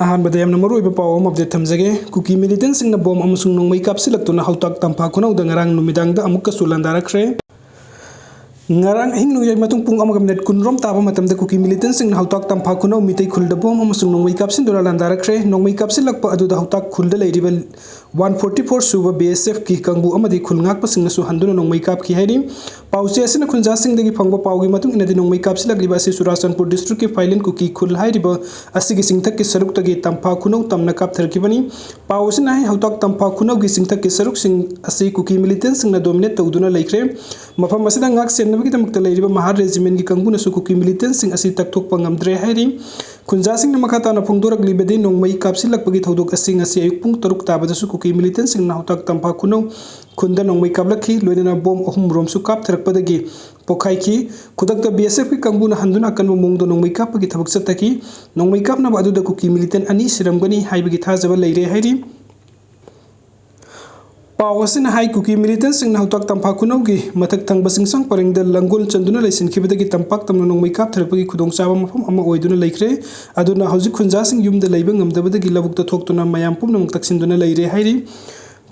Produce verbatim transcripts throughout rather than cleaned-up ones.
ꯑꯍꯥꯟꯕꯗ ꯌꯥꯝꯅ ꯃꯔꯨꯑꯣꯏꯕ ꯄꯥꯎ ꯑꯃ ꯑꯞꯗꯦꯠ ꯊꯝꯖꯒꯦ꯫ ꯀꯨꯀꯤ ꯃꯤꯂꯤꯇꯦꯟꯁꯤꯡꯅ ꯕꯣꯝ ꯑꯃꯁꯨꯡ ꯅꯣꯡꯃꯩ ꯀꯥꯞꯁꯤꯜꯂꯛꯇꯨꯅ ꯍꯧꯇꯥꯛ ꯇꯝꯐꯥ ꯈꯨꯅꯧꯗ ꯉꯔꯥꯡ ꯅꯨꯃꯤꯗꯥꯡꯗ ꯑꯃꯨꯛꯀꯁꯨ ꯂꯥꯟꯗꯥꯔꯛꯈ꯭ꯔꯦ꯫ ꯉꯔꯥꯡ ꯑꯍꯤꯡ ꯅꯣꯡꯌꯥꯏ ꯃꯇꯨꯡ ꯄꯨꯡ ꯑꯃꯒ ꯃꯤꯅꯤꯠ ꯀꯨꯟꯔꯣꯝ ꯇꯥꯕ ꯃꯇꯝꯗ ꯀꯨꯀꯤ ꯃꯤꯂꯤꯇꯦꯟꯁꯤꯡꯅ ꯍꯧꯇꯥꯛ ꯇꯝꯐꯥ ꯈꯨꯅꯧ ꯃꯤꯇꯩ ꯈꯨꯜꯗ ꯕꯣꯝ ꯑꯃꯁꯨꯡ ꯅꯣꯡꯃꯩ ꯀꯥꯞꯁꯤꯟꯗꯨꯅ ꯂꯥꯟꯗꯥꯔꯛꯈ꯭ꯔꯦ꯫ ꯅꯣꯡꯃꯩ ꯀꯥꯞꯁꯤꯜꯂꯛꯄ ꯑꯗꯨꯗ ꯍꯧꯇꯥꯛ ꯈꯨꯜꯗ ꯂꯩꯔꯤꯕ ꯋꯥꯟ ꯐꯣꯔꯇꯤ ꯐꯣꯔ ꯁꯨꯕ ꯕꯤ ꯑꯦꯁ ꯑꯦꯐꯀꯤ ꯀꯥꯡꯕꯨ ꯑꯃꯗꯤ ꯈꯨꯜ ꯉꯥꯛꯄꯁꯤꯡꯅꯁꯨ ꯍꯟꯗꯨꯅ ꯅꯣꯡꯃꯩ ꯀꯥꯞꯈꯤ ꯍꯥꯏꯔꯤ꯫ ꯄꯥꯎꯆꯦ ꯑꯁꯤꯅ ꯈꯨꯟꯖꯥꯁꯤꯡꯗꯒꯤ ꯐꯪꯕ ꯄꯥꯎꯒꯤ ꯃꯇꯨꯡ ꯏꯟꯅꯗꯤ, ꯅꯣꯡꯃꯩ ꯀꯥꯞꯁꯤꯜꯂꯛꯂꯤꯕ ꯑꯁꯤ ꯆꯨꯔꯥꯆꯥꯟꯄꯨꯔ ꯗꯤꯁꯇ꯭ꯔꯤꯛꯀꯤ ꯐꯥꯏꯂꯦꯟ ꯀꯨꯀꯤ ꯈꯨꯜ ꯍꯥꯏꯔꯤꯕ ꯑꯁꯤꯒꯤ ꯆꯤꯡꯊꯛꯀꯤ ꯁꯔꯨꯛꯇꯒꯤ ꯇꯝꯐꯥ ꯈꯨꯅꯧ ꯇꯝꯅ ꯀꯥꯞꯊꯔꯛꯈꯤꯕꯅꯤ꯫ ꯄꯥꯎ ꯑꯁꯤꯅ ꯍꯥꯏ, ꯍꯧꯇꯥꯛ ꯇꯝꯐꯥ ꯈꯨꯅꯧꯒꯤ ꯆꯤꯡꯊꯛꯀꯤ ꯁꯔꯨꯛꯁꯤꯡ ꯑꯁꯤ ꯀꯨꯀꯤ ꯃꯤꯂꯤꯇꯦꯟꯁꯤꯡꯅ ꯗꯣꯃꯤꯅꯦꯠ ꯇꯧꯗꯨꯅ ꯂꯩꯈ꯭ꯔꯦ꯫ ꯃꯐꯝ ꯑꯁꯤꯗ ꯉꯥꯛ ꯁꯦꯟꯅꯕꯒꯤꯗꯃꯛꯇ ꯂꯩꯔꯤꯕ ꯃꯍꯥꯔ ꯔꯦꯖꯤꯃꯦꯟꯒꯤ ꯀꯥꯡꯕꯨꯅꯁꯨ ꯀꯨꯀꯤ ꯃꯤꯂꯤꯇꯦꯟꯁꯤꯡ ꯑꯁꯤ ꯇꯛꯊꯣꯛꯄ ꯉꯝꯗ꯭ꯔꯦ ꯍꯥꯏꯔꯤ꯫ ꯈꯨꯟꯖꯥꯁꯤꯡꯅ ꯃꯈꯥ ꯇꯥꯅ ꯐꯣꯡꯗꯣꯔꯛꯂꯤꯕꯗꯤ, ꯅꯣꯡꯃꯩ ꯀꯥꯞꯁꯤꯜꯂꯛꯄꯒꯤ ꯊꯧꯗꯣꯛ ꯑꯁꯤ ꯉꯁꯤ ꯑꯌꯨꯛ ꯄꯨꯡ ꯇꯔꯨꯛ ꯇꯥꯕꯗꯁꯨ ꯀꯨꯀꯤ ꯃꯤꯂꯤꯇꯦꯟꯁꯤꯡꯅ ꯍꯧꯇꯥꯛ ꯇꯝꯐꯥ ꯈꯨꯅꯧ ꯈꯨꯟꯗ ꯅꯣꯡꯃꯩ ꯀꯥꯞꯂꯛꯈꯤ, ꯂꯣꯏꯅꯅ ꯕꯣꯝ ꯑꯍꯨꯝ ꯔꯣꯝꯁꯨ ꯀꯥꯞꯊꯔꯛꯄꯗꯒꯤ ꯄꯣꯈꯥꯏꯈꯤ꯫ ꯈꯨꯗꯛꯇ ꯕꯤ ꯑꯦꯁ ꯑꯦꯐꯀꯤ ꯀꯥꯡꯕꯨꯅ ꯍꯟꯗꯨꯅ ꯑꯀꯟꯕ ꯃꯑꯣꯡꯗ ꯅꯣꯡꯃꯩ ꯀꯥꯞꯄꯒꯤ ꯊꯕꯛ ꯆꯠꯊꯈꯤ꯫ ꯅꯣꯡꯃꯩ ꯀꯥꯞꯅꯕ ꯑꯗꯨꯗ ꯀꯨꯀꯤ ꯃꯤꯂꯤꯇꯦꯟ ꯑꯅꯤ ꯁꯤꯔꯝꯒꯅꯤ ꯍꯥꯏꯕꯒꯤ ꯊꯥꯖꯕ ꯂꯩꯔꯦ ꯍꯥꯏꯔꯤ꯫ ꯄꯥꯎ ꯑꯁꯤꯅ ꯍꯥꯏ, ꯀꯨꯀꯤ ꯃꯤꯂꯤꯇꯦꯟꯁꯤꯡꯅ ꯍꯧꯇꯥꯛ ꯇꯝꯐꯥ ꯈꯨꯅꯧꯒꯤ ꯃꯊꯛ ꯊꯪꯕ ꯆꯤꯡꯁꯥꯡ ꯄꯔꯦꯡꯗ ꯂꯥꯡꯒꯣꯜ ꯆꯟꯗꯨꯅ ꯂꯩꯁꯤꯟꯈꯤꯕꯗꯒꯤ ꯇꯝꯄꯥꯛ ꯇꯝꯅ ꯅꯣꯡꯃꯩ ꯀꯥꯞꯊꯔꯛꯄꯒꯤ ꯈꯨꯗꯣꯡꯆꯥꯕ ꯃꯐꯝ ꯑꯃ ꯑꯣꯏꯗꯨꯅ ꯂꯩꯈ꯭ꯔꯦ꯫ ꯑꯗꯨꯅ ꯍꯧꯖꯤꯛ ꯈꯨꯟꯖꯥꯁꯤꯡ ꯌꯨꯝꯗ ꯂꯩꯕ ꯉꯝꯗꯕꯗꯒꯤ ꯂꯧꯕꯨꯛꯇ ꯊꯣꯛꯇꯨꯅ ꯃꯌꯥꯝ ꯄꯨꯝꯅꯃꯛ ꯇꯛꯁꯤꯟꯗꯨꯅ ꯂꯩꯔꯦ ꯍꯥꯏꯔꯤ꯫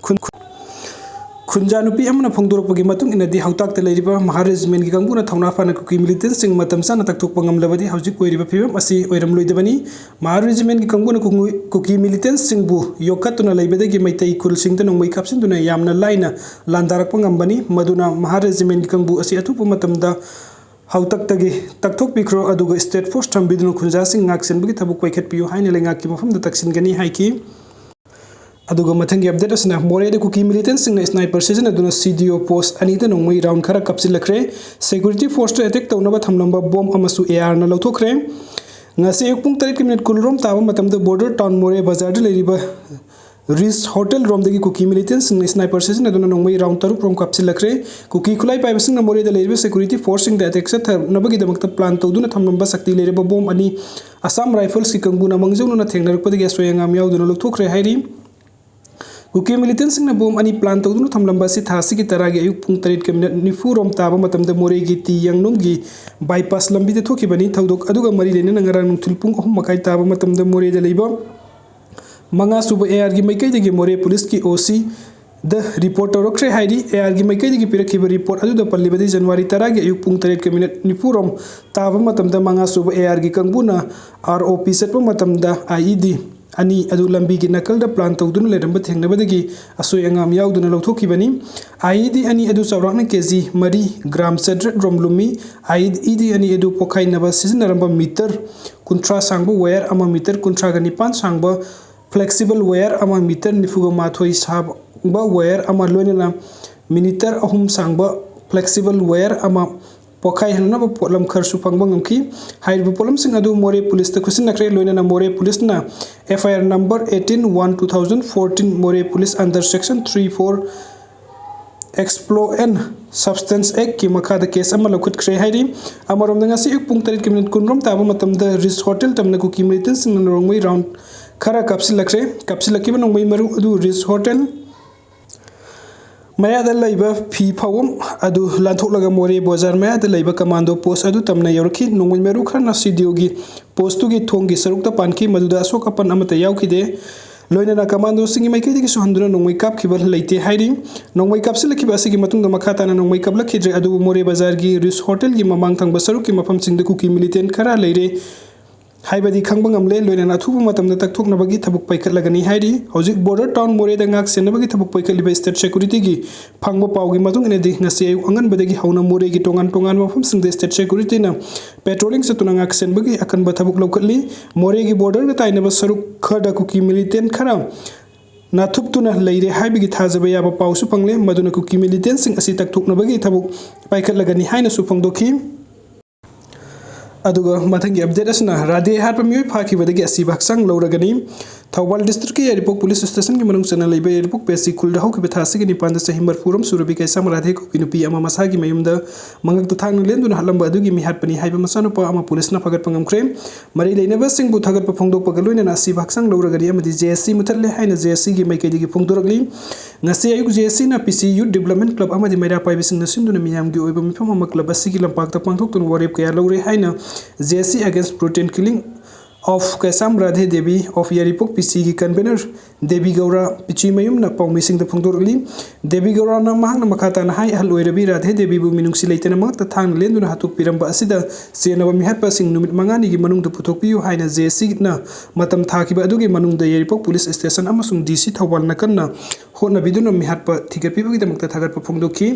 ꯈꯨꯟ-, ꯈꯨꯟꯖꯥ ꯅꯨꯄꯤ ꯑꯃꯅ ꯐꯣꯡꯗꯣꯔꯛꯄꯒꯤ ꯃꯇꯨꯡ ꯏꯟꯅꯗꯤ, ꯍꯧꯇꯥꯛꯇ ꯂꯩꯔꯤꯕ ꯃꯍꯥ ꯔꯦꯖꯤꯃꯦꯟꯒꯤ ꯀꯥꯡꯕꯨꯅ ꯊꯧꯅꯥ ꯐꯅ ꯀꯨꯀꯤ ꯃꯤꯂꯤꯇꯦꯟꯁꯤꯡ ꯃꯇꯝ ꯆꯥꯅ ꯇꯛꯊꯣꯛꯄ ꯉꯝꯂꯕꯗꯤ ꯍꯧꯖꯤꯛ ꯑꯣꯏꯔꯤꯕ ꯐꯤꯕꯝ ꯑꯁꯤ ꯑꯣꯏꯔꯝꯂꯣꯏꯗꯕꯅꯤ꯫ ꯃꯍꯥ ꯔꯦꯖꯤꯃꯦꯟꯒꯤ ꯀꯥꯡꯕꯨꯅ ꯀꯨ-, ꯀꯨꯀꯤ ꯃꯤꯂꯤꯇꯦꯟꯁꯤꯡꯕꯨ ꯌꯣꯛꯈꯠꯇꯨꯅ ꯂꯩꯕꯗꯒꯤ ꯃꯩꯇꯩ ꯈꯨꯜꯁꯤꯡꯗ ꯅꯣꯡꯃꯩ ꯀꯥꯞꯁꯤꯟꯗꯨꯅ ꯌꯥꯝꯅ ꯂꯥꯏꯅ ꯂꯥꯟꯗꯥꯔꯛꯄ ꯉꯝꯕꯅꯤ꯫ ꯃꯗꯨꯅ ꯃꯍꯥ ꯔꯦꯖꯤꯃꯦꯟꯒꯤ ꯀꯥꯡꯕꯨ ꯑꯁꯤ ꯑꯊꯨꯕ ꯃꯇꯝꯗ ꯍꯧꯇꯛꯇꯒꯤ ꯇꯛꯊꯣꯛꯄꯤꯈ꯭ꯔꯣ, ꯑꯗꯨꯒ ꯁ꯭ꯇꯦꯠ ꯐꯣꯔꯁ ꯊꯝꯕꯤꯗꯨꯅ ꯈꯨꯟꯖꯥꯁꯤꯡ ꯉꯥꯛ ꯁꯦꯟꯕꯒꯤ ꯊꯕꯛ ꯄꯥꯏꯈꯠꯄꯤꯌꯨ ꯍꯥꯏꯅ ꯂꯩꯉꯥꯛꯀꯤ ꯃꯐꯝꯗ ꯇꯛꯁꯤꯟꯒꯅꯤ ꯍꯥꯏꯈꯤ꯫ ꯑꯗꯨꯒ ꯃꯊꯪꯒꯤ ꯑꯞꯗꯦꯠ ꯑꯁꯤꯅ ꯃꯣꯔꯦꯗ ꯀꯨꯀꯤ ꯃꯤꯂꯤꯇꯦꯟꯁꯤꯡꯅ ꯁ꯭ꯅꯥꯏꯄꯔ ꯁꯤꯖꯤꯟꯅꯗꯨꯅ ꯁꯤ ꯗꯤ ꯑꯣ ꯄꯣꯁ ꯑꯅꯤꯗ ꯅꯣꯡꯃꯩ ꯔꯥꯎꯟ ꯈꯔ ꯀꯥꯞꯁꯤꯜꯂꯛꯈ꯭ꯔꯦ꯫ ꯁꯦꯀ꯭ꯌꯨꯔꯤꯇꯤ ꯐꯣꯔꯁꯇ ꯑꯦꯇꯦꯛ ꯇꯧꯅꯕ ꯊꯝꯂꯝꯕ ꯕꯣꯝ ꯑꯃꯁꯨ ꯑꯦ ꯑꯥꯔꯅ ꯂꯧꯊꯣꯛꯈ꯭ꯔꯦ꯫ ꯉꯁꯤ ꯑꯌꯨꯛ ꯄꯨꯡ ꯇꯔꯦꯠꯀꯤ ꯃꯤꯅꯤꯠ ꯀꯨꯟꯔꯣꯝ ꯇꯥꯕ ꯃꯇꯝꯗ ꯕꯣꯔꯗꯔ ꯇꯥꯎꯟ ꯃꯣꯔꯦ ꯕꯖꯥꯔꯗ ꯂꯩꯔꯤꯕ ꯔꯤꯁ ꯍꯣꯇꯦꯜ ꯔꯣꯝꯗꯒꯤ ꯀꯨꯀꯤ ꯃꯤꯂꯤꯇꯦꯟꯁꯤꯡꯅ ꯁ꯭ꯅꯥꯏꯄꯔ ꯁꯤꯖꯤꯟꯅꯗꯨꯅ ꯅꯣꯡꯃꯩ ꯔꯥꯎꯟ ꯇꯔꯨꯛ ꯔꯣꯝ ꯀꯥꯞꯁꯤꯜꯂꯛꯈ꯭ꯔꯦ꯫ ꯀꯨꯀꯤ ꯈꯨꯠꯂꯥꯏ ꯄꯥꯏꯕꯁꯤꯡꯅ ꯃꯣꯔꯦꯗ ꯂꯩꯔꯤꯕ ꯁꯦꯀ꯭ꯌꯨꯔꯤꯇꯤ ꯐꯣꯔꯁꯁꯤꯡꯗ ꯑꯦꯇꯦꯛ ꯆꯠꯊꯅꯕꯒꯤꯗꯃꯛꯇ ꯄ꯭ꯂꯥꯟ ꯇꯧꯗꯨꯅ ꯊꯝꯂꯝꯕ ꯁꯛꯇꯤ ꯂꯩꯔꯕ ꯕꯣꯝ ꯑꯅꯤ ꯑꯁꯥꯝ ꯔꯥꯏꯐꯜꯁꯀꯤ ꯀꯥꯡꯕꯨꯅ ꯃꯥꯡꯖꯧꯅꯅ ꯊꯦꯡꯅꯔꯛꯄꯗꯒꯤ ꯑꯁꯣꯏ ꯑꯉꯥꯝ ꯌꯥꯎꯗꯅ ꯂꯧꯊꯣꯛꯈ꯭ꯔꯦ ꯍꯥꯏꯔꯤ꯫ ꯀꯨꯀꯤ ꯃꯤꯂꯤꯇꯦꯟꯁꯤꯡꯅ ꯕꯣꯝ ꯑꯅꯤ ꯄ꯭ꯂꯥꯟ ꯇꯧꯗꯨꯅ ꯊꯝꯂꯝꯕ ꯑꯁꯤ ꯊꯥ ꯑꯁꯤꯒꯤ ꯇꯔꯥꯒꯤ ꯑꯌꯨꯛ ꯄꯨꯡ ꯇꯔꯦꯠꯀ ꯃꯤꯅꯠ ꯅꯤꯐꯨ ꯔꯣꯝ ꯇꯥꯕ ꯃꯇꯝꯗ ꯃꯣꯔꯦꯒꯤ ꯇꯤ ꯌꯥꯡꯅꯨꯡꯒꯤ ꯕꯥꯏꯄꯥꯁ ꯂꯝꯕꯤꯗ ꯊꯣꯛꯈꯤꯕꯅꯤ꯫ ꯊꯧꯗꯣꯛ ꯑꯗꯨꯒ ꯃꯔꯤ ꯂꯩꯅꯅ ꯉꯔꯥꯡ ꯅꯨꯡꯊꯤꯜ ꯄꯨꯡ ꯑꯍꯨꯝ ꯃꯈꯥꯏ ꯇꯥꯕ ꯃꯇꯝꯗ ꯃꯣꯔꯦꯗ ꯂꯩꯕ ꯃꯉꯥ ꯁꯨꯕ ꯑꯦ ꯑꯥꯔꯒꯤ ꯃꯥꯏꯀꯩꯗꯒꯤ ꯃꯣꯔꯦ ꯄꯨꯂꯤꯁꯀꯤ ꯑꯣ ꯁꯤ ꯗ ꯔꯤꯄꯣꯔꯠ ꯇꯧꯔꯛꯈ꯭ꯔꯦ ꯍꯥꯏꯔꯤ꯫ ꯑꯦ ꯑꯥꯔꯒꯤ ꯃꯥꯏꯀꯩꯗꯒꯤ ꯄꯤꯔꯛꯈꯤꯕ ꯔꯤꯄꯣꯔꯠ ꯑꯗꯨꯗ ꯄꯜꯂꯤꯕꯗꯤ, ꯖꯅꯋꯥꯔꯤ ꯇꯔꯥꯒꯤ ꯑꯌꯨꯛ ꯄꯨꯡ ꯇꯔꯦꯠꯀ ꯃꯤꯅꯠ ꯅꯤꯐꯨ ꯔꯣꯝ ꯇꯥꯕ ꯃꯇꯝꯗ ꯃꯉꯥ ꯁꯨꯕ ꯑꯦ ꯑꯥꯔꯒꯤ ꯀꯥꯡꯕꯨꯅ ꯑꯥꯔ ꯑꯣ ꯄꯤ ꯆꯠꯄ ꯃꯇꯝꯗ ꯑꯥꯏ ꯏ ꯗꯤ ꯑꯅꯤ ꯑꯗꯨ ꯂꯝꯕꯤꯒꯤ ꯅꯥꯀꯜꯗ ꯄ꯭ꯂꯥꯟ ꯇꯧꯗꯨꯅ ꯂꯩꯔꯝꯕ ꯊꯦꯡꯅꯕꯗꯒꯤ ꯑꯁꯣꯏ ꯑꯉꯥꯝ ꯌꯥꯎꯗꯅ ꯂꯧꯊꯣꯛꯈꯤꯕꯅꯤ꯫ ꯑꯥꯏ ꯏ ꯗꯤ ꯑꯅꯤ ꯑꯗꯨ ꯆꯥꯎꯔꯥꯛꯅ ꯀꯦ ꯖꯤ ꯃꯔꯤ, ꯒ꯭ꯔꯥꯝ ꯆꯥꯇ꯭ꯔꯦꯠ ꯔꯣꯝ ꯂꯨꯝꯃꯤ꯫ ꯑꯥꯏ ꯏ ꯗꯤ ꯑꯅꯤ ꯑꯗꯨ ꯄꯣꯈꯥꯏꯅꯕ ꯁꯤꯖꯤꯟꯅꯔꯝꯕ ꯃꯤꯇꯔ ꯀꯨꯟꯊ꯭ꯔꯥ ꯁꯥꯡꯕ ꯋꯥꯌꯔ ꯑꯃ, ꯃꯤꯇꯔ ꯀꯨꯟꯊ꯭ꯔꯥꯒ ꯅꯤꯄꯥꯟ ꯁꯥꯡꯕ ꯐ꯭ꯂꯦꯛꯁꯤꯕꯜ ꯋꯥꯌꯔ ꯑꯃ, ꯃꯤꯇꯔ ꯅꯤꯐꯨꯒ ꯃꯥꯊꯣꯏ ꯁꯥꯡꯕ ꯋꯥꯌꯔ ꯑꯃ, ꯂꯣꯏꯅꯅ ꯃꯤꯇꯔ ꯑꯍꯨꯝ ꯁꯥꯡꯕ ꯐ꯭ꯂꯦꯛꯁꯤꯕꯜ ꯋꯥꯌꯔ ꯑꯃ ꯄꯣꯈꯥꯏꯍꯟꯅꯅꯕ ꯄꯣꯠꯂꯝ ꯈꯔꯁꯨ ꯐꯪꯕ ꯉꯝꯈꯤ꯫ ꯍꯥꯏꯔꯤꯕ ꯄꯣꯠꯂꯝꯁꯤꯡ ꯑꯗꯨ ꯃꯣꯔꯦ ꯄꯨꯂꯤꯁꯇ ꯈꯨꯠꯁꯤꯟꯅꯈ꯭ꯔꯦ꯫ ꯂꯣꯏꯅꯅ ꯃꯣꯔꯦ ꯄꯨꯂꯤꯁꯅ F I R number eighteen one two thousand fourteen, ꯃꯣꯔꯦ police under section three four Explosion Substance Act ꯀꯤ ꯃꯈꯥꯗ ꯀꯦꯁ ꯑꯃ ꯂꯧꯈꯠꯈ꯭ꯔꯦ ꯍꯥꯏꯔꯤ꯫ ꯑꯃꯔꯣꯝꯗ, ꯉꯁꯤ ꯑꯌꯨꯛ ꯄꯨꯡ ꯇꯔꯦꯠꯀꯤ ꯃꯤꯅꯤꯠ ꯀꯨꯟ ꯔꯣꯝ ꯇꯥꯕ ꯃꯇꯝꯗ ꯔꯤꯁ ꯍꯣꯇꯦꯜ ꯇꯝꯅ ꯀꯨꯀꯤ ꯃꯤꯂꯤꯇꯦꯟꯁꯤꯡꯅ ꯅꯣꯡꯃꯩ ꯔꯥꯎꯟ ꯈꯔ ꯀꯥꯞꯁꯤꯜꯂꯛꯈ꯭ꯔꯦ꯫ ꯀꯥꯞꯁꯤꯜꯂꯛꯈꯤꯕ ꯅꯣꯡꯃꯩ ꯃꯔꯨ ꯑꯗꯨ ꯔꯤꯁ ꯍꯣꯇꯦꯜ ꯃꯌꯥꯗ ꯂꯩꯕ ꯐꯤ ꯐꯧꯐꯝ ꯑꯗꯨ ꯂꯥꯟꯊꯣꯛꯂꯒ ꯃꯣꯔꯦ ꯕꯖꯥꯔ ꯃꯌꯥꯗ ꯂꯩꯕ ꯀꯃꯥꯟꯗꯣ ꯄꯣꯁ ꯑꯗꯨ ꯇꯝꯅ ꯌꯧꯔꯛꯈꯤ꯫ ꯅꯣꯡꯃꯩ ꯃꯔꯨ ꯈꯔꯅ ꯁꯤ ꯗꯤ ꯑꯣꯒꯤ ꯄꯣꯁꯇꯨꯒꯤ ꯊꯣꯡꯒꯤ ꯁꯔꯨꯛꯇ ꯄꯥꯟꯈꯤ, ꯃꯗꯨꯗ ꯑꯁꯣꯛ ꯑꯄꯟ ꯑꯃꯠꯇ ꯌꯥꯎꯈꯤꯗꯦ꯫ ꯂꯣꯏꯅꯅ ꯀꯃꯥꯟꯗꯣꯁꯤꯡꯒꯤ ꯃꯥꯏꯀꯩꯗꯒꯤꯁꯨ ꯍꯟꯗꯨꯅ ꯅꯣꯡꯃꯩ ꯀꯥꯞꯈꯤꯕ ꯂꯩꯇꯦ ꯍꯥꯏꯔꯤ꯫ ꯅꯣꯡꯃꯩ ꯀꯥꯞꯁꯤꯜꯂꯛꯈꯤꯕ ꯑꯁꯤꯒꯤ ꯃꯇꯨꯡꯗ ꯃꯈꯥ ꯇꯥꯅ ꯅꯣꯡꯃꯩ ꯀꯥꯞꯂꯛꯈꯤꯗ꯭ꯔꯦ, ꯑꯗꯨꯕꯨ ꯃꯣꯔꯦ ꯕꯖꯥꯔꯒꯤ ꯔꯤꯁ ꯍꯣꯇꯦꯜꯒꯤ ꯃꯃꯥꯡ ꯊꯪꯕ ꯁꯔꯨꯛꯀꯤ ꯃꯐꯝꯁꯤꯡꯗ ꯀꯨꯀꯤ ꯃꯤꯂꯤꯇꯦꯟ ꯈꯔ ꯂꯩꯔꯦ ꯍꯥꯏꯕꯗꯤ ꯈꯪꯕ ꯉꯝꯂꯦ꯫ ꯂꯣꯏꯅꯅ ꯑꯊꯨꯕ ꯃꯇꯝꯗ ꯇꯛꯊꯣꯛꯅꯕꯒꯤ ꯊꯕꯛ ꯄꯥꯏꯈꯠꯂꯒꯅꯤ ꯍꯥꯏꯔꯤ꯫ ꯍꯧꯖꯤꯛ ꯕꯣꯔꯗꯔ ꯇꯥꯎꯟ ꯃꯣꯔꯦꯗ ꯉꯥꯛ ꯁꯦꯟꯅꯕꯒꯤ ꯊꯕꯛ ꯄꯥꯏꯈꯠꯂꯤꯕ ꯁ꯭ꯇꯦꯠ ꯁꯦꯀ꯭ꯌꯨꯔꯤꯇꯤꯒꯤ ꯐꯪꯕ ꯄꯥꯎꯒꯤ ꯃꯇꯨꯡ ꯏꯟꯅꯗꯤ, ꯉꯁꯤ ꯑꯌꯨꯛ ꯑꯉꯟꯕꯗꯒꯤ ꯍꯧꯅ ꯃꯣꯔꯦꯒꯤ ꯇꯣꯉꯥꯟ ꯇꯣꯉꯥꯟꯕ ꯃꯐꯝꯁꯤꯡꯗ ꯁ꯭ꯇꯦꯠ ꯁꯦꯀ꯭ꯌꯨꯔꯤꯇꯤꯅ ꯄꯦꯇ꯭ꯔꯣꯂꯤꯡ ꯆꯠꯇꯨꯅ ꯉꯥꯛ ꯁꯦꯟꯕꯒꯤ ꯑꯀꯟꯕ ꯊꯕꯛ ꯂꯧꯈꯠꯂꯤ꯫ ꯃꯣꯔꯦꯒꯤ ꯕꯣꯔꯗꯔꯒ ꯇꯥꯏꯅꯕ ꯁꯔꯨꯛ ꯈꯔꯗ ꯀꯨꯀꯤ ꯃꯤꯂꯤꯇꯦꯟ ꯈꯔ ꯅꯥꯊꯨꯞꯇꯨꯅ ꯂꯩꯔꯦ ꯍꯥꯏꯕꯒꯤ ꯊꯥꯖꯕ ꯌꯥꯕ ꯄꯥꯎꯁꯨ ꯐꯪꯂꯦ꯫ ꯃꯗꯨꯅ ꯀꯨꯀꯤ ꯃꯤꯂꯤꯇꯦꯟꯁꯤꯡ ꯑꯁꯤ ꯇꯛꯊꯣꯛꯅꯕꯒꯤ ꯊꯕꯛ ꯄꯥꯏꯈꯠꯂꯒꯅꯤ ꯍꯥꯏꯅꯁꯨ ꯐꯣꯡꯗꯣꯛꯈꯤ꯫ ꯑꯗꯨꯒ ꯃꯊꯪꯒꯤ ꯑꯞꯗꯦꯠ ꯑꯁꯤꯅ ꯔꯥꯙꯦ ꯍꯥꯠꯄ ꯃꯤꯑꯣꯏ ꯐꯥꯈꯤꯕꯗꯒꯤ ꯑꯁꯤꯕ ꯍꯛꯆꯥꯡ ꯂꯧꯔꯒꯅꯤ꯫ ꯊꯧꯕꯥꯜ ꯗꯤꯁꯇ꯭ꯔꯤꯛꯀꯤ ꯌꯥꯏꯔꯤꯄꯣꯛ ꯄꯨꯂꯤꯁ ꯁ꯭ꯇꯦꯁꯟꯒꯤ ꯃꯅꯨꯡ ꯆꯟꯅ ꯂꯩꯕ ꯌꯥꯏꯔꯤꯄꯣꯛ ꯄꯦꯁꯤ ꯈꯨꯜꯗ ꯍꯧꯈꯤꯕ ꯊꯥ ꯑꯁꯤꯒꯤ ꯅꯤꯄꯥꯟꯗ ꯆꯍꯤ ꯃꯔꯤꯐꯨꯔꯣꯝ ꯁꯨꯔꯕꯤ ꯀꯩꯁꯥꯝ ꯔꯥꯙꯦ ꯀꯧꯕꯤ ꯅꯨꯄꯤ ꯑꯃ ꯃꯁꯥꯒꯤ ꯃꯌꯨꯝꯗ ꯃꯉꯛꯇ ꯊꯥꯡꯅ ꯂꯦꯟꯗꯨꯅ ꯍꯥꯠꯂꯝꯕ ꯑꯗꯨꯒꯤ ꯃꯤꯍꯥꯠꯄꯅꯤ ꯍꯥꯏꯕ ꯃꯆꯥꯅꯨꯄꯥ ꯑꯃ ꯄꯨꯂꯤꯁꯅ ꯐꯥꯒꯠꯄ ꯉꯝꯈ꯭ꯔꯦ꯫ ꯃꯔꯤ ꯂꯩꯅꯕꯁꯤꯡꯕꯨ ꯊꯥꯒꯠꯄ ꯐꯣꯡꯗꯣꯛꯄꯒ ꯂꯣꯏꯅꯅ ꯑꯁꯤꯕ ꯍꯛꯆꯥꯡ ꯂꯧꯔꯒꯅꯤ ꯑꯃꯗꯤ ꯖꯦ ꯑꯦꯁ ꯁꯤ ꯃꯨꯊꯠꯂꯦ ꯍꯥꯏꯅ ꯖꯦ ꯑꯦꯁ ꯁꯤꯒꯤ ꯃꯥꯏꯀꯩꯗꯒꯤ ꯐꯣꯡꯗꯣꯔꯛꯂꯤ꯫ ꯉꯁꯤ ꯑꯌꯨꯛ ꯖꯦ ꯑꯦꯁ ꯁꯤꯅ ꯄꯤ ꯁꯤ ꯌꯨꯠ ꯗꯤꯕꯂꯞꯃꯦꯟ ꯀ꯭ꯂꯕ ꯑꯃꯗꯤ ꯃꯩꯔꯥ ꯄꯥꯏꯕꯤꯁꯤꯡꯅ ꯁꯤꯟꯗꯨꯅ ꯃꯤꯌꯥꯝꯒꯤ ꯑꯣꯏꯕ ꯃꯤꯐꯝ ꯑꯃ ꯀ꯭ꯂꯕ ꯑꯁꯤꯒꯤ ꯂꯝꯄꯥꯛꯇ ꯄꯥꯡꯊꯣꯛꯇꯨꯅ ꯋꯥꯔꯦꯞ ꯀꯌꯥ ꯂꯧꯔꯦ ꯍꯥꯏꯅ J S C against brutal killing of Keisham Radhe Devi of ꯌꯥꯏꯔꯤꯄꯣꯛ ꯄꯤ ꯁꯤꯒꯤ convener ꯗꯦꯕꯤ ꯒꯧꯔꯥ ꯄꯤꯆꯤꯃꯌꯨꯝꯅ ꯄꯥꯎꯃꯤꯁꯤꯡꯗ ꯐꯣꯡꯗꯣꯔꯛꯂꯤ꯫ ꯗꯦꯕꯤ ꯒꯧꯔꯥꯅ ꯃꯍꯥꯛꯅ ꯃꯈꯥ ꯇꯥꯅ ꯍꯥꯏ, ꯑꯍꯜ ꯑꯣꯏꯔꯕꯤ ꯔꯥꯙꯦ ꯗꯦꯕꯤꯕꯨ ꯃꯤꯅꯨꯡꯁꯤ ꯂꯩꯇꯅ ꯃꯉꯛꯇ ꯊꯥꯡꯅ ꯂꯦꯟꯗꯨꯅ ꯍꯥꯠꯇꯣꯛꯄꯤꯔꯝꯕ ꯑꯁꯤꯗ ꯆꯦꯟꯅꯕ ꯃꯤꯍꯥꯠꯄꯁꯤꯡ ꯅꯨꯃꯤꯠ ꯃꯉꯥꯅꯤꯒꯤ ꯃꯅꯨꯡꯗ ꯄꯨꯊꯣꯛꯄꯤꯌꯨ ꯍꯥꯏꯅ ꯖꯦ ꯑꯦꯁ ꯁꯤꯅ ꯃꯇꯝ ꯊꯥꯈꯤꯕ ꯑꯗꯨꯒꯤ ꯃꯅꯨꯡꯗ ꯌꯥꯏꯔꯤꯄꯣꯛ ꯄꯨꯂꯤꯁ ꯁ꯭ꯇꯦꯁꯟ ꯑꯃꯁꯨꯡ ꯗꯤ ꯁꯤ ꯊꯧꯕꯥꯜꯅ ꯀꯟꯅ ꯍꯣꯠꯅꯕꯤꯗꯨꯅ ꯃꯤꯍꯥꯠꯄ ꯊꯤꯒꯠꯄꯤꯕꯒꯤꯗꯃꯛꯇ ꯊꯥꯒꯠꯄ ꯐꯣꯡꯗꯣꯛꯈꯤ꯫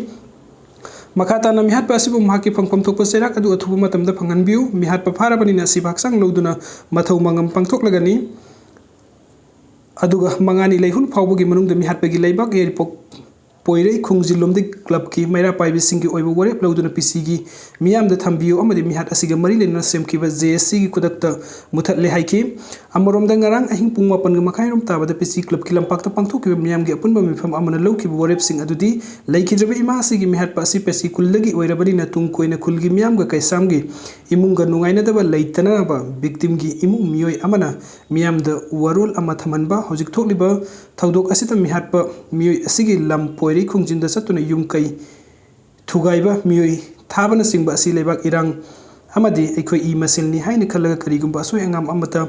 ꯃꯈꯥ ꯇꯥꯅ ꯃꯤꯍꯥꯠꯄ ꯑꯁꯤꯕꯨ ꯃꯍꯥꯛꯀꯤ ꯐꯪꯐꯝ ꯊꯣꯛꯄ ꯆꯩꯔꯥꯛ ꯑꯗꯨ ꯑꯊꯨꯕ ꯃꯇꯝꯗ ꯐꯪꯍꯟꯕꯤꯌꯨ꯫ ꯃꯤꯍꯥꯠꯄ ꯐꯥꯔꯕꯅꯤꯅ ꯑꯁꯤꯕ ꯍꯛꯆꯥꯡ ꯂꯧꯗꯨꯅ ꯃꯊꯧ ꯃꯉꯝ ꯄꯥꯡꯊꯣꯛꯂꯒꯅꯤ꯫ ꯑꯗꯨꯒ ꯃꯉꯥꯅꯤ ꯂꯩꯍꯨꯟ ꯐꯥꯎꯕꯒꯤ ꯃꯅꯨꯡꯗ ꯃꯤꯍꯥꯠꯄꯒꯤ ꯂꯩꯕꯥꯛ ꯌꯥꯏꯔꯤꯄꯣꯛ ꯄꯣꯏꯔꯩ ꯈꯣꯡꯖꯤꯜꯂꯣꯝꯗꯤ ꯀ꯭ꯂꯕꯀꯤ ꯃꯩꯔꯥ ꯄꯥꯏꯕꯤꯁꯤꯡꯒꯤ ꯑꯣꯏꯕ ꯋꯥꯔꯦꯞ ꯂꯧꯗꯨꯅ ꯄꯤ ꯁꯤꯒꯤ ꯃꯤꯌꯥꯝꯗ ꯊꯝꯕꯤꯌꯨ ꯑꯃꯗꯤ ꯃꯤꯍꯥꯠ ꯑꯁꯤꯒ ꯃꯔꯤ ꯂꯩꯅꯅ ꯁꯦꯝꯈꯤꯕ ꯖꯦ ꯑꯦꯁ ꯁꯤꯒꯤ ꯈꯨꯗꯛꯇ ꯃꯨꯊꯠꯂꯦ ꯍꯥꯏꯈꯤ꯫ ꯑꯃꯔꯣꯝꯗ ꯉꯔꯥꯡ ꯑꯍꯤꯡ ꯄꯨꯡ ꯃꯥꯄꯟꯒ ꯃꯈꯥꯏꯔꯣꯝ ꯇꯥꯕꯗ ꯄꯤ ꯁꯤ ꯀ꯭ꯂꯕꯀꯤ ꯂꯝꯄꯥꯛꯇ ꯄꯥꯡꯊꯣꯛꯈꯤꯕ ꯃꯤꯌꯥꯝꯒꯤ ꯑꯄꯨꯟꯕ ꯃꯤꯐꯝ ꯑꯃꯅ ꯂꯧꯈꯤꯕ ꯋꯥꯔꯦꯞꯁꯤꯡ ꯑꯗꯨꯗꯤ ꯂꯩꯈꯤꯗ꯭ꯔꯕ ꯏꯃꯥ ꯑꯁꯤꯒꯤ ꯃꯤꯍꯥꯠꯄ ꯑꯁꯤ ꯄꯦꯁꯤ ꯈꯨꯜꯗꯒꯤ ꯑꯣꯏꯔꯕꯅꯤꯅ ꯇꯨꯡ ꯀꯣꯏꯅ ꯈꯨꯜꯒꯤ ꯃꯤꯌꯥꯝꯒ ꯀꯩꯁꯥꯝꯒꯤ ꯏꯃꯨꯡꯒ ꯅꯨꯡꯉꯥꯏꯅꯗꯕ ꯂꯩꯇꯅꯕ victimꯒꯤ ꯏꯃꯨꯡ ꯃꯤꯑꯣꯏ ꯑꯃꯅ ꯃꯤꯌꯥꯝꯗ ꯋꯥꯔꯣꯜ ꯑꯃ ꯊꯝꯍꯟꯕ꯫ ꯍꯧꯖꯤꯛ ꯊꯣꯛꯂꯤꯕ ꯊꯧꯗꯣꯛ ꯑꯁꯤꯗ ꯃꯤꯍꯥꯠꯄ ꯃꯤꯑꯣꯏ ꯑꯁꯤꯒꯤ ꯂꯝ ꯄꯣꯏꯔꯩ ꯈꯣꯡꯖꯤꯟꯗ ꯆꯠꯇꯨꯅ ꯌꯨꯝ ꯀꯩ ꯊꯨꯒꯥꯏꯕ, ꯃꯤꯑꯣꯏ ꯊꯥꯕꯅꯆꯤꯡꯕ ꯑꯁꯤ ꯂꯩꯕꯥꯛ ꯏꯔꯥꯡ ꯑꯃꯗꯤ ꯑꯩꯈꯣꯏ ꯏ ꯃꯁꯦꯜꯅꯤ ꯍꯥꯏꯅ ꯈꯜꯂꯒ ꯀꯔꯤꯒꯨꯝꯕ ꯑꯁꯣꯏ ꯑꯉꯥꯝ ꯑꯃꯠꯇ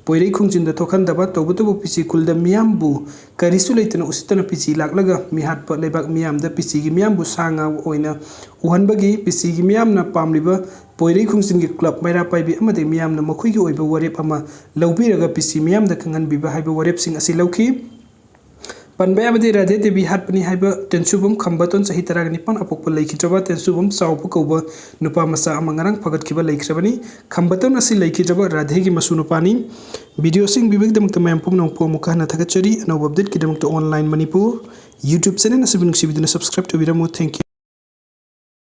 ꯄꯣꯏꯔꯩ ꯈꯣꯡꯖꯤꯟꯗ ꯊꯣꯛꯍꯟꯗꯕ, ꯇꯧꯕꯇꯕꯨ ꯄꯤ ꯁꯤ ꯈꯨꯜꯗ ꯃꯤꯌꯥꯝꯕꯨ ꯀꯔꯤꯁꯨ ꯂꯩꯇꯅ ꯎꯁꯤꯠꯇꯅ ꯄꯤ ꯁꯤ ꯂꯥꯛꯂꯒ ꯃꯤꯍꯥꯠꯄ ꯂꯩꯕꯥꯛ ꯃꯤꯌꯥꯝꯗ ꯄꯤ ꯁꯤꯒꯤ ꯃꯤꯌꯥꯝꯕꯨ ꯁꯥ ꯉꯥ ꯑꯣꯏꯅ ꯎꯍꯟꯕꯒꯤ ꯄꯤ ꯁꯤꯒꯤ ꯃꯤꯌꯥꯝꯅ ꯄꯥꯝꯂꯤꯕ ꯄꯣꯏꯔꯩ ꯈꯣꯡꯖꯤꯟꯒꯤ ꯀ꯭ꯂꯕ ꯃꯩꯔꯥ ꯄꯥꯏꯕꯤ ꯑꯃꯗꯤ ꯃꯤꯌꯥꯝꯅ ꯃꯈꯣꯏꯒꯤ ꯑꯣꯏꯕ ꯋꯥꯔꯦꯞ ꯑꯃ ꯂꯧꯕꯤꯔꯒ ꯄꯤ ꯁꯤ ꯃꯤꯌꯥꯝꯗ ꯈꯪꯍꯟꯕꯤꯕ ꯍꯥꯏꯕ ꯋꯥꯔꯦꯞꯁꯤꯡ ꯑꯁꯤ ꯂꯧꯈꯤ꯫ ꯄꯟꯕ ꯌꯥꯕꯗꯤ ꯔꯥꯙꯦ ꯗꯦꯕꯤ ꯍꯥꯠꯄꯅꯤ ꯍꯥꯏꯕ ꯇꯦꯟꯁꯨꯕꯝ ꯈꯝꯕꯇꯣꯟ ꯆꯍꯤ ꯇꯔꯥꯒ ꯅꯤꯄꯥꯟ ꯑꯄꯣꯛꯄ ꯂꯩꯈꯤꯗ꯭ꯔꯕ ꯇꯦꯟꯁꯨꯕꯝ ꯆꯥꯎꯕ ꯀꯧꯕ ꯅꯨꯄꯥ ꯃꯆꯥ ꯑꯃ ꯉꯔꯥꯡ ꯐꯥꯒꯠꯈꯤꯕ ꯂꯩꯈ꯭ꯔꯕꯅꯤ꯫ ꯈꯝꯕꯇꯣꯟ ꯑꯁꯤ ꯂꯩꯈꯤꯗ꯭ꯔꯕ ꯔꯥꯙꯦꯒꯤ ꯃꯁꯨ ꯅꯨꯄꯥꯅꯤ꯫ ꯚꯤꯗꯤꯑꯣꯁꯤꯡ ꯄꯤꯕꯒꯤꯗꯃꯛꯇ ꯃꯌꯥꯝ ꯄꯨꯝꯅꯃꯛꯄꯨ ꯑꯃꯨꯛꯀ ꯍꯟꯅ ꯊꯥꯒꯠꯆꯔꯤ꯫ ꯑꯅꯧꯕ updateꯀꯤꯗꯃꯛꯇ Online Manipur YouTube channel ꯑꯁꯤꯕꯨ ꯅꯨꯡꯁꯤꯕꯤꯗꯨꯅ subscribe ꯇꯧꯕꯤꯔꯝꯃꯨ꯫ Thank you꯫